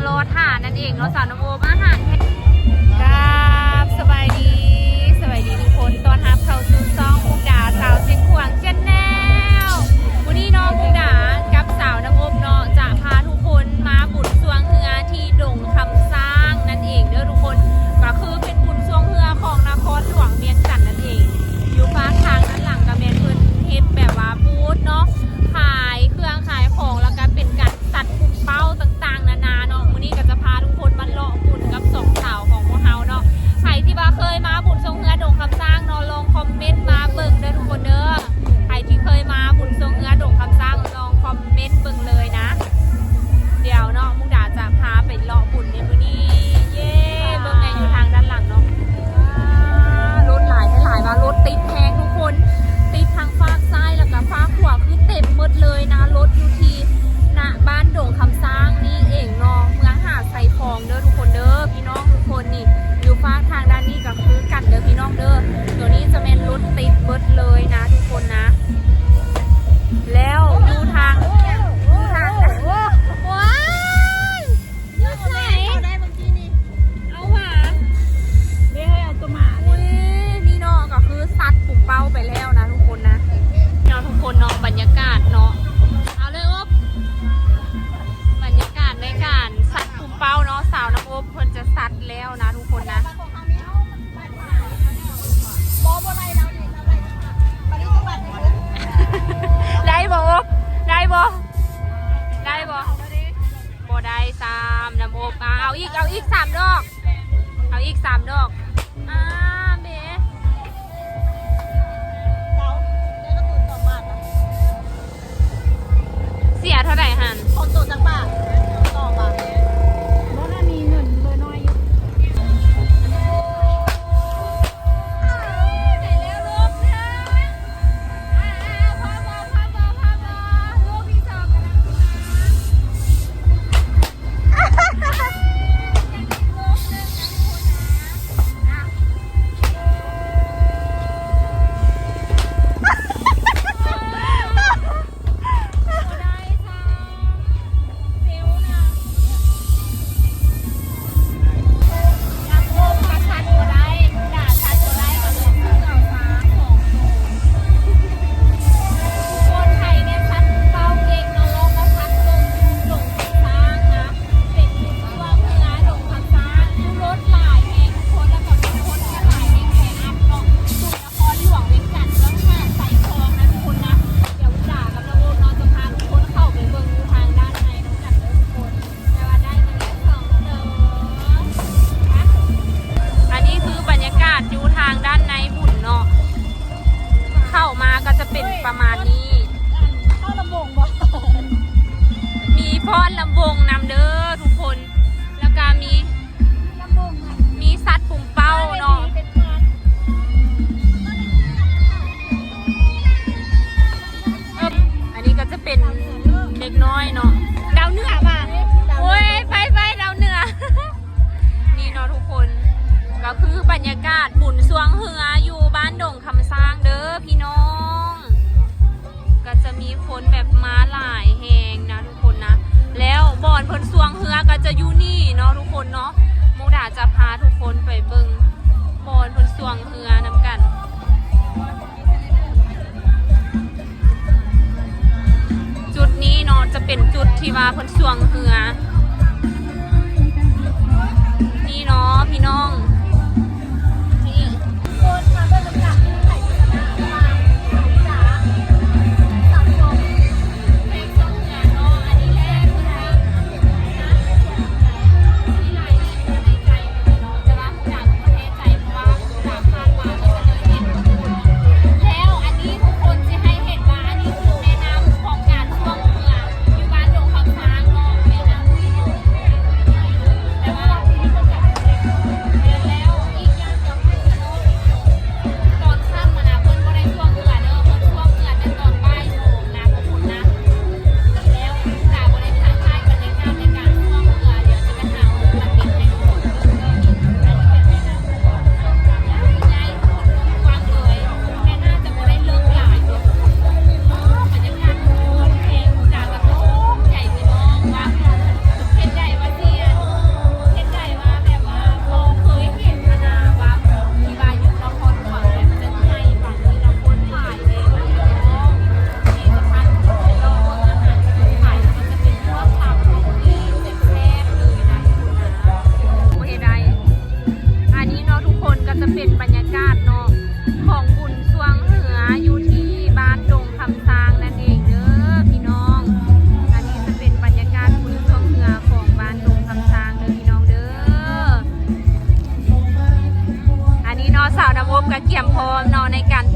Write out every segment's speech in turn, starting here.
ລໍຖ້ານັ້ນເອງເນາະ ສາວນ້ຳອົບ. ອາຫານແທ້ ກາບສະບາຍດີ ສະບາຍດີທຸກຄົນ ຕ້ອນຮັບເຂົ້າສູ່ຊ່ອງມຸກດາ ສາວຊຽງຂວາງ Channel. ມື້ນີ້ເນາະ ມຸກດາກັບສາວນ້ຳອົບເນາະ ຈະພາທຸກຄົນມາບຸນຊ່ວງເຮືອທີ່ດົງຄຳຊ້າງນັ້ນເອງເດີທຸກຄົນ. ກໍຄືເປັນບຸນຊ່ວງເຮືອຂອງນະຄອນຫຼວງວຽງຈັນນັ້ນເອງ. ຢູ່ຟາກທາງດ້ານຫຼັງກໍແມ່ນເພິ່ນເຮັດແບບວ່າບູດເນາະ ຂາຍເຄື່ອງຂາຍຂອງ ແລ້ວກໍເປັນການ ສັດປຸງເປົ້າຕ່າງໆນານາເນາະ. ມື້ນີ້ກໍຈະພາທຸກຄົນມາເລາະບຸນກັບສອງສາວຂອງພວກເຮົາເນາະ. ໃຜທີ່ວ່າເຄີຍມາບຸນຊ່ວງເຮືອດົງຄຳຊ້າງເນາະ ລອງຄອມເມັນມາເບິ່ງເດີທຸກຄົນເດີ. ໃຜທີ່ເຄີຍມາບຸນຊ່ວງເຮືອດົງຄຳຊ້າງ ລອງຄອມເມັນເບິ່ງເລີຍນະ. ດຽວເນາະ ມຸກດາຈະພາໄປເລາະບຸນໃນມື້ນີ້. ເຢ້ ເບິ່ງແດ່ຢູ່ທາງດ້ານຫຼັງເນາະ ລົດຫຼາຍແທ້ຫຼາຍວ່າ ລົດຕິດແຮງທຸກຄົນ ຕິດທັງຟາກຊ້າຍ ແລ້ວກໍຟາກຂວາ ຄືເຕັມໝົດເລີຍນະ. ລົດຢູ່ທີ່ ນະບ້ານດົງຄຳຊ້າງນີ້ເອງເນາະ ເມືອງຫາດຊາຍຟອງເດີທຸກຄົນເດີ. ພີ່ນ້ອງທຸກຄົນນີ້ ຢູ່ຟາກທາງດ້ານນີ້ກໍຄືກັນເດີພີ່ນ້ອງເດີ. ໂຕນີ້ຈະແມ່ນລົດຕິດເບິດເລີຍນະທຸກຄົນນະ. ແລ້ວຢູ່ທາງ ຢູ່ທາງ ໂອ້ຍ ຢູ່ໃສ? ເອົາຫວາ ເດ້ ເອົາໂຕໝາ ອຸ້ຍ ນີ້ເນາະ ກໍຄືສັດປຸງເປົ້າໄປແລ້ວນະທຸກຄົນນະ. ເນາະທຸກຄົນເນາະ ບັນຍາກາດເນາະ ເອົາເລີຍອົບ ບັນຍາກາດໃນການສັດປຸງເປົ້າເນາະ ສາວນ້ຳອົບເພິ່ນຈະສັດແລ້ວນະທຸກຄົນນະ. ໄດ້ບໍ່ອົບ ໄດ້ບໍ່ ໄດ້ບໍ່? ບໍ່ໄດ້ຊ້ຳ ນ້ຳອົບ. ອ່າ ເອົາອີກ ເອົາອີກສາມດອກ ເອົາອີກສາມດອກ. ອ່າ ເບ ເສຍເທົ່າໃດຫັ້ນ? ຂອງໂຕຈັກບາດ? ສອງບາດ. ບໍ່ໄດ້ມີເງິນເບີນ້ອຍຢູ່. ອັນນີ້ຄືບັນຍາກາດຢູ່ທາງດ້ານໃນບຸນເນາະ ເຂົ້າມາກໍຈະເປັນປະມານນີ້. ມີຟ້ອນລຳວົງນຳເດີທຸກຄົນ ແລ້ວກະມີ ມີສັດປຸງເປົ້າເນາະ. ອັນນີ້ກໍຈະເປັນເດັກນ້ອຍເນາະ ດາວເໜືອມາ. ໂອ້ຍ ໄປໆ ດາວເໜືອ. ນີ້ເນາະທຸກຄົນ ກໍຄືບັນຍາກາດບຸນຊ່ວງເຮືອຢູ່ບ້ານດົງຄຳຊ້າງເດີພີ່ນ້ອງ. ກໍຈະມີຄົນແບບມາຫຼາຍແຮງນະທຸກຄົນນະ. ແລ້ວບ່ອນເພິ່ນຊ່ວງເຮືອກໍຈະຢູ່ນີ້ເນາະທຸກຄົນເນາະ. ມຸກດາຈະພາທຸກຄົນໄປເບິ່ງບ່ອນເພິ່ນຊ່ວງເຮືອນຳກັນ. ຈຸດນີ້ເນາະ ຈະເປັນຈຸດທີ່ວ່າເພິ່ນຊ່ວງເຮືອ ນີ້ເນາະພີ່ນ້ອງ. ແລ້ວອັນນີ້ທຸກຄົນຊິໃຫ້ເຫັນວ່າ ອັນນີ້ຄືແມ່ນ້ຳຂອງການຊ່ວງເຮືອຢູ່ບ້ານດົງຄຳຊ້າງເນາະ ແມ່ນ້ຳ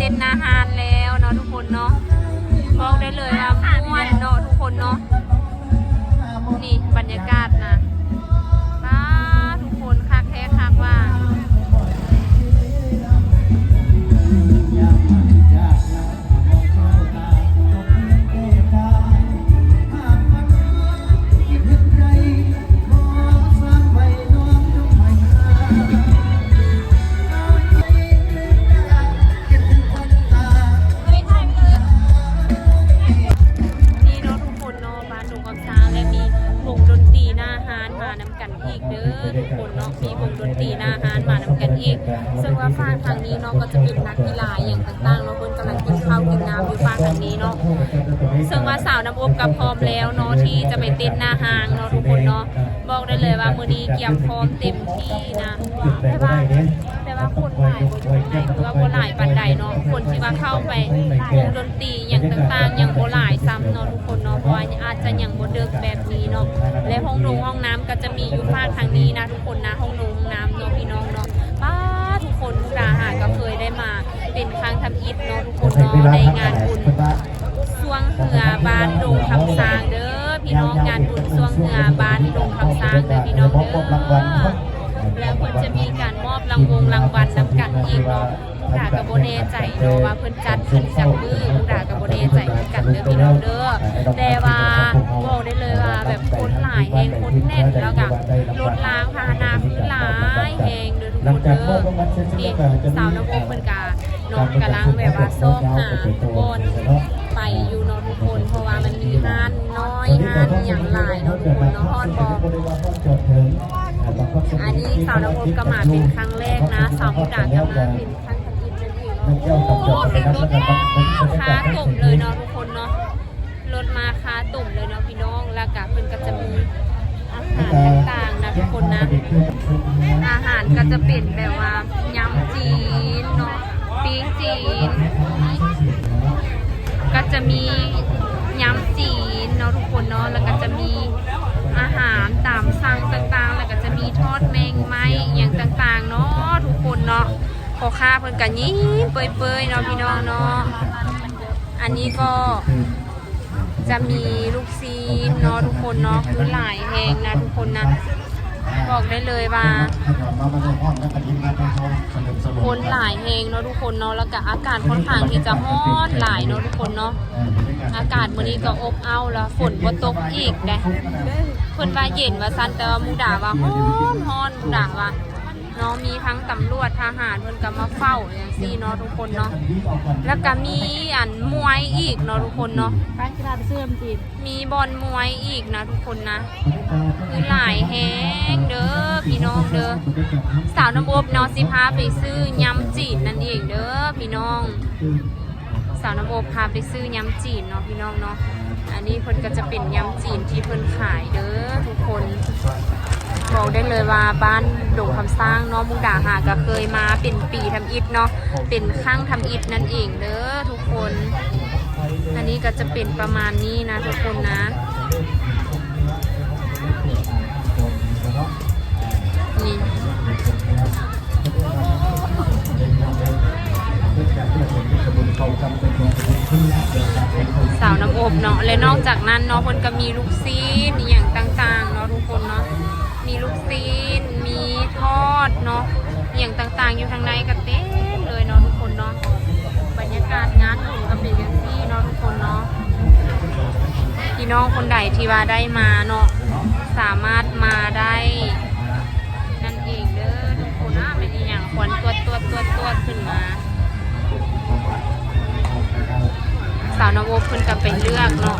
ເຕັ້ນໜ້າຮ້ານແລ້ວເນາະທຸກຄົນເນາະ. ບອກໄດ້ເລີຍວ່າມ່ວນເນາະທຸກຄົນເນາະ. ນີ້ບັນຍາກາດນະ ປ້າ ທຸກຄົນ ຄັກແທ້ຄັກວ່າ. ນີ້ເນາະທຸກຄົນເນາະ ບ້ານດົງຄຳຊ້າງ ແລະ ມີວົງດົນຕີໜ້າຮ້ານມານຳກັນອີກເດີທຸກຄົນເນາະ. ມີວົງດົນຕີໜ້າຮ້ານມານຳກັນອີກ ເຊິ່ງວ່າຟາກທາງນີ້ເນາະ ກໍຈະເປັນນັກກິລາອີ່ຫຍັງຕ່າງໆເນາະ ເພິ່ນກຳລັງກິນເຂົ້າກິນນ້ຳຢູ່ຟາກທາງນີ້ເນາະ. ເຊິ່ງວ່າສາວນ້ຳອົບກໍພ້ອມແລ້ວເນາະ ທີ່ຈະໄປເຕັ້ນໜ້າຮ້ານເນາະທຸກຄົນເນາະ. ບອກໄດ້ເລີຍວ່າມື້ນີ້ກຽມພ້ອມເຕັມທີ່ນະ ແຕ່ວ່າ ແຕ່ວ່າຄົນຫຼາຍບໍ່ ຄືວ່າບໍ່ຫຼາຍປານໃດເນາະ ຄົນທີ່ວ່າເຂົ້າໄປວົງດົນຕີຫຍັງຕ່າງໆ ຍັງບໍ່ຫຼາຍຊ້ຳເນາະທຸກຄົນເນາະ ເພາະວ່າອາດຈະຍັງບໍ່ເດິກແບບນີ້ເນາະ. ແລະ ຫ້ອງນົງຫ້ອງນ້ຳກໍຈະມີຢູ່ຟາກທາງນີ້ນະທຸກຄົນນະ ຫ້ອງນົງຫ້ອງນ້ຳເນາະ ພີ່ນ້ອງເນາະ. ປ້າ ທຸກຄົນ ມຸກດາຫາກໍເຄີຍໄດ້ມາເປັນຄັ້ງທຳອິດເນາະທຸກຄົນເນາະ ໃນງານບຸນຊ່ວງເຮືອບ້ານດົງຄຳຊ້າງເດີ ພີ່ນ້ອງ ງານບຸນຊ່ວງເຮືອບ້ານດົງຄຳຊ້າງເດີ ພີ່ນ້ອງເດີ. ແລ້ວເພິ່ນຈະມີການມອບລາງວົງລາງວັນນຳກັນອີກເນາະ ມຸກດາກໍບໍ່ແນ່ໃຈເນາະວ່າເພິ່ນຈັດຂຶ້ນຈັກມື້ ມຸກດາກໍບໍ່ແນ່ໃຈຄືກັນເດີ ພີ່ນ້ອງເດີ. ແຕ່ວ່າບອກໄດ້ເລີຍວ່າແບບຄົນຫຼາຍແຮງ ຄົນແໜ້ນ ແລ້ວກໍລົດລາງພາຫະນະຄືຫຼາຍແຮງເດີທຸກຄົນເດີ. ນີ້ສາວນ້ຳອົບເພິ່ນກໍ ເນາະ ກຳລັງແບບວ່າຊອກຫາບ່ອນໄປຢູ່ເນາະທຸກຄົນ ເພາະວ່າມັນມີຮ້ານນ້ອຍ ຮ້ານອີ່ຫຍັງຫຼາຍເນາະທຸກຄົນເນາະ. ຮອດບໍ່? ອັນນີ້ສາວນ້ຳອົບກໍມາເປັນຄັ້ງແລກນະ ສາວມຸກດາກໍມາເປັນຄັ້ງທຳອິດນັ້ນເອງເນາະ. ໂອ້ ລົດມາຄາຕົມເລີຍເນາະທຸກຄົນເນາະ ລົດມາຄາຕົມເລີຍເນາະ ພີ່ນ້ອງ. ແລ້ວກະເພິ່ນກໍຈະມີ ອາຫານຕ່າງໆນະທຸກຄົນນະ ອາຫານກໍຈະເປັນແບບວ່າຍຳຈີນເນາະ ປີ້ງຈີນ ກໍຈະມີຍຳຈີນເນາະທຸກຄົນເນາະ ແລ້ວກໍຈະມີອາຫານຕາມສັ່ງຕ່າງໆ ແລ້ວກໍຈະມີທອດແມງໄມ້ອີ່ຫຍັງຕ່າງໆເນາະທຸກຄົນເນາະ. ພໍ່ຄ້າເພິ່ນກໍຍິ້ມເປີຍໆເນາະ ພີ່ນ້ອງເນາະ. ອັນນີ້ກໍຈະມີລູກ ຊີ້ນເນາະທຸກຄົນເນາະ ຄືຫຼາຍແຮງນະທຸກຄົນນະ ບອກໄດ້ເລີຍວ່າຄົນຫຼາຍແຮງເນາະທຸກຄົນເນາະ ແລ້ວກະອາກາດຂ້ອນຂ້າງທີ່ຈະຮ້ອນຫຼາຍເນາະທຸກຄົນເນາະ. ອາກາດມື້ນີ້ກໍອົບອ້າວ ແລ້ວຝົນບໍ່ຕົກອີກເດ້ ເພິ່ນວ່າເຢັນວ່າຊັ້ນ ແຕ່ວ່າມຸກດາວ່າຮ້ອນໆ ມຸກດາວ່າ ເນາະ ມີທັງຕຳຫຼວດ ທະຫານ ເພິ່ນກໍມາເຝົ້າຈັ່ງຊີ້ເນາະທຸກຄົນເນາະ. ແລ້ວກໍມີອັນມວຍອີກເນາະທຸກຄົນເນາະ ໄປກິລາໄປຊື້ຍຳຈີນ ມີບ່ອນມວຍອີກນະທຸກຄົນນະ ຄືຫຼາຍແຮງເດີພີ່ນ້ອງເດີ. ສາວນ້ຳອົບເນາະ ຊິພາໄປຊື້ຍຳຈີນນັ້ນເອງເດີພີ່ນ້ອງ. ສາວນ້ຳອົບພາໄປຊື້ຍຳຈີນເນາະພີ່ນ້ອງເນາະ. ອັນນີ້ເພິ່ນກໍຈະເປັນຍຳຈີນທີ່ເພິ່ນຂາຍເດີທຸກຄົນ. ບອກໄດ້ເລີຍວ່າບ້ານດົງຄຳຊ້າງເນາະ ມຸກດາຫາກໍເຄີຍມາເປັນປີທຳອິດເນາະ ເປັນຄັ້ງທຳອິດນັ້ນເອງເດີທຸກຄົນ. ອັນນີ້ກໍຈະເປັນປະມານນີ້ນະທຸກຄົນນະ. ນີ້ ສາວນ້ຳອົບເນາະ ແລະ ນອກຈາກນັ້ນເນາະ ເພິ່ນກໍມີລູກຊີ້ນອີ່ຫຍັງຕ່າງໆເນາະທຸກຄົນເນາະ ມີລູກຊີ້ນ ມີທອດເນາະ ອີ່ຫຍັງຕ່າງໆ ຢູ່ທາງໃນກໍເຕັມເລີຍເນາະທຸກຄົນເນາະ. ບັນຍາກາດງານບຸນກໍເປັນຈັ່ງຊີ້ເນາະທຸກຄົນເນາະ. ພີ່ນ້ອງຄົນໃດທີ່ວ່າໄດ້ມາເນາະ ສາມາດມາໄດ້ ນັ້ນເອງເດີທຸກຄົນ. ອາ ແມ່ນອີ່ຫຍັງ ຄວັນຕວດໆໆໆຂຶ້ນມາ. ສາວນ້ຳອົບເພິ່ນກໍໄປເລືອກເນາະ.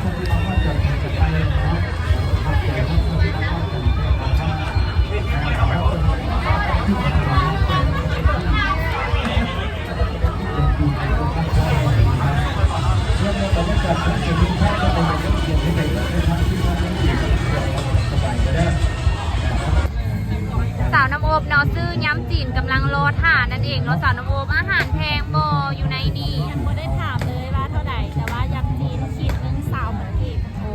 ສາວນ້ຳອົບເນາະ ຊື້ຍຳຈີນ ກຳລັງລໍຖ້ານັ້ນເອງເນາະ. ສາວນ້ຳອົບ ອາຫານແພງບໍ່ຢູ່ໃນນີ້? ຍັງບໍ່ໄດ້ຖາມເລີຍວ່າເທົ່າໃດ ແຕ່ວ່າຍຳຈີນຂີດໜຶ່ງ ຊາວພັນກີບ. ໂອ້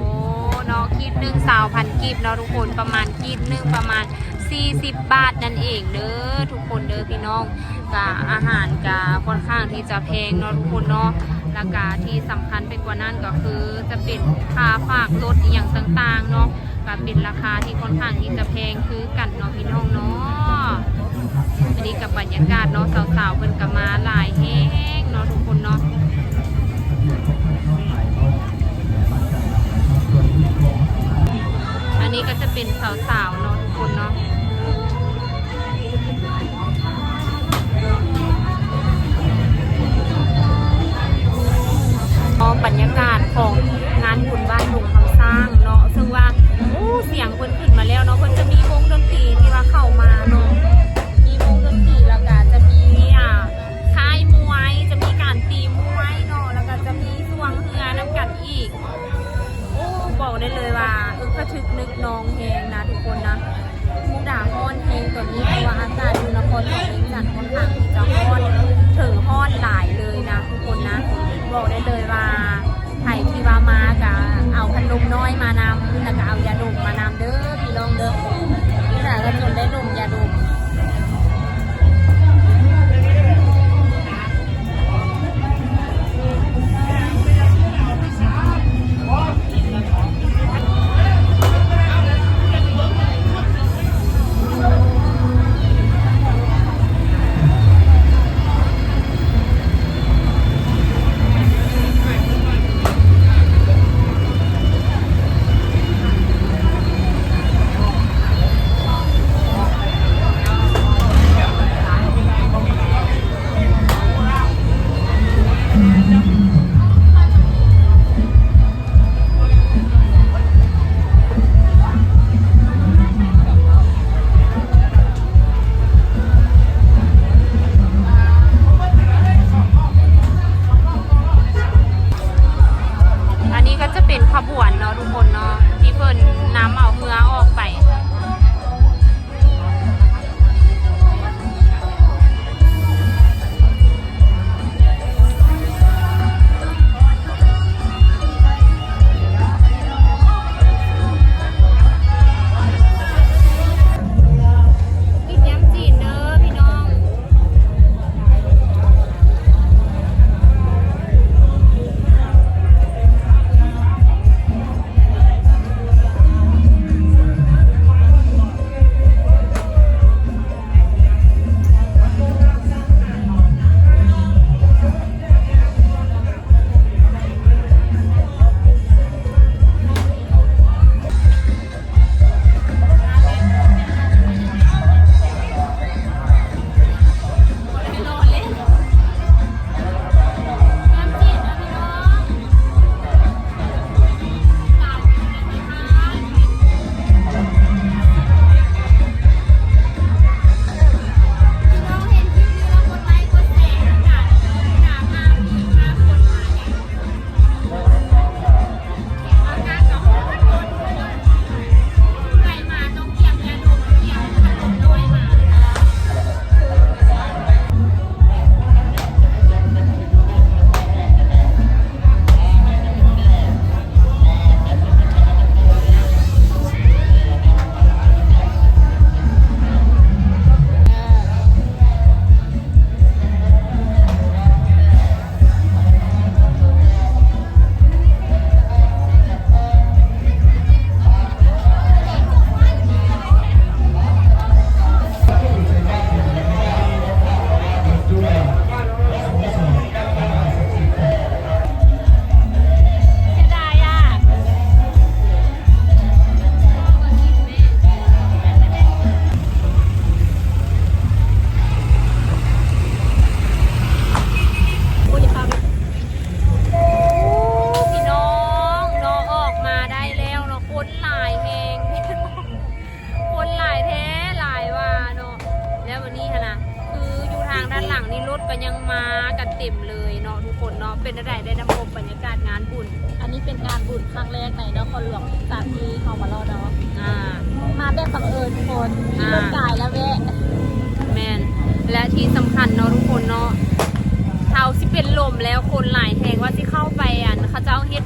ເນາະ ຂີດໜຶ່ງ ຊາວພັນກີບເນາະທຸກຄົນ ປະມານ ຂີດໜຶ່ງປະມານ ສີ່ສິບບາດນັ້ນເອງເດີທຸກຄົນເດີພີ່ນ້ອງ. ກະອາຫານກະຄ່ອນຂ້າງທີ່ຈະແພງເນາະທຸກຄົນເນາະ ແລ້ວກະທີ່ສຳຄັນໄປກວ່ານັ້ນກໍຄືຈະເປັນຄ່າຝາກລົດອີ່ຫຍັງຕ່າງໆເນາະ ກະເປັນລາຄາທີ່ຄ່ອນຂ້າງທີ່ຈະແພງຄືກັນເນາະພີ່ນ້ອງເນາະ. ອັນນີ້ກະບັນຍາກາດເນາະ ສາວໆເພິ່ນກະມາຫຼາຍແຮງເນາະທຸກຄົນເນາະ. ອັນນີ້ກໍຈະເປັນສາວໆເນາະທຸກຄົນເນາະ. ກໍບັນຍາກາດຂອງງານບຸນບ້ານດົງຄຳຊ້າງເນາະ ເຊິ່ງວ່າ ໂອ້ ສຽງເພິ່ນຂຶ້ນມາແລ້ວເນາະ. ເພິ່ນຈະມີວົງດົນຕີທີ່ວ່າເຂົ້າມາເນາະ ມີວົງດົນຕີ ແລ້ວກະຈະມີ ອ່າ ຄ້າຍມວຍ ຈະມີການຕີມວຍເນາະ ແລ້ວກະຈະມີຊ່ວງເຮືອນຳກັນອີກ. ໂອ້ ບອກໄດ້ເລີຍວ່າ ອຶກກະທຶກນຶກນອງແຮງນະທຸກຄົນນະ. ມຸກດາຮ້ອນແຮງຕອນນີ້ ເພາະວ່າອາກາດຢູ່ນະຄອນຫຼວງວຽງຈັນຄ່ອນຂ້າງທີ່ຈະຮ້ອນ ເຖິງຮ້ອນຫຼາຍເລີຍນະທຸກຄົນນະ. ບອກໄດ້ເລີຍວ່າ ໃຜທີ່ວ່າມາກະເອົາພັດລົມນ້ອຍມານຳ ແລ້ວກະເອົາຢາດົມມານຳເດີພີ່ນ້ອງເດີ. ນີ້ລະກະຈົນໄດ້ດົມຢາດົມ. ອັນນີ້ກໍຈະເປັນຂະບວນເນາະທຸກຄົນເນາະ ທີ່ເພິ່ນນຳເອົາເຮືອອອກໄປ. ກິນຍຳຈີນເດີພີ່ນ້ອງ. ເສຍດາຍອະ. ໂອ້ ພີ່ນ້ອງເນາະ ອອກມາໄດ້ແລ້ວເນາະ ຄົນຫຼາຍແຮງ ຄົນຫຼາຍແທ້ຫຼາຍວ່າເນາະ. ແລ້ວວັນນີ້ຫັ້ນນະ ຄືຢູ່ທາງດ້ານຫຼັງນີ້ລົດກໍຍັງມາກັນເຕັມເລີຍເນາະທຸກຄົນເນາະ. ເປັນຈັ່ງໃດ ໄດ້ນຳຊົມບັນຍາກາດງານບຸນ? ອັນນີ້ເປັນງານບຸນຄັ້ງແລກໃນນະຄອນຫຼວງວຽງຈັນທີ່ເຮົາມາເລາະເນາະ. ອ່າ ມາແບບບັງເອີນທຸກຄົນ ຂີ່ລົດກາຍແລ້ວແວະ. ແມ່ນ ແລະທີ່ສຳຄັນເນາະທຸກຄົນເນາະ ເຮົາຊິເປັນລົມແລ້ວ ຄົນຫຼາຍແຮງ ວ່າຊິເຂົ້າໄປ ອັນ ເຂົາເຈົ້າເຮັດ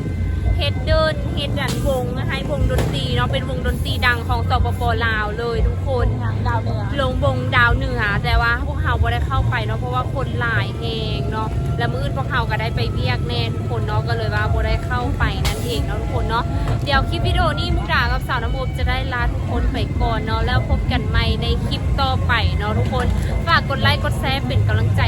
ເຮັດເດີ່ນ ເຮັດອັນວົງ ໃຫ້ວົງດົນຕີເນາະ ເປັນວົງດົນຕີດັງຂອງ ສປປ ລາວ ເລີຍທຸກຄົນ ດາວເໜືອ ລົງວົງດາວເໜືອ ແຕ່ວ່າພວກເຮົາບໍ່ໄດ້ເຂົ້າໄປເນາະ ເພາະວ່າຄົນຫຼາຍແຮງເນາະ ແລ້ວມື້ອື່ນພວກເຮົາກໍໄດ້ໄປວຽກແດ່ທຸກຄົນເນາະ ກໍເລີຍວ່າບໍ່ໄດ້ເຂົ້າໄປນັ້ນເອງເນາະທຸກຄົນເນາະ. ດຽວຄລິບວິດີໂອນີ້ມຸກດາກັບສາວນ້ຳອົບຈະໄດ້ລາທຸກຄົນໄປກ່ອນເນາະ ແລ້ວພົບກັນໃໝ່ໃນຄລິບຕໍ່ໄປເນາະທຸກຄົນ. ຝາກກົດໄລກົດແຊເປັນກຳລັງໃຈ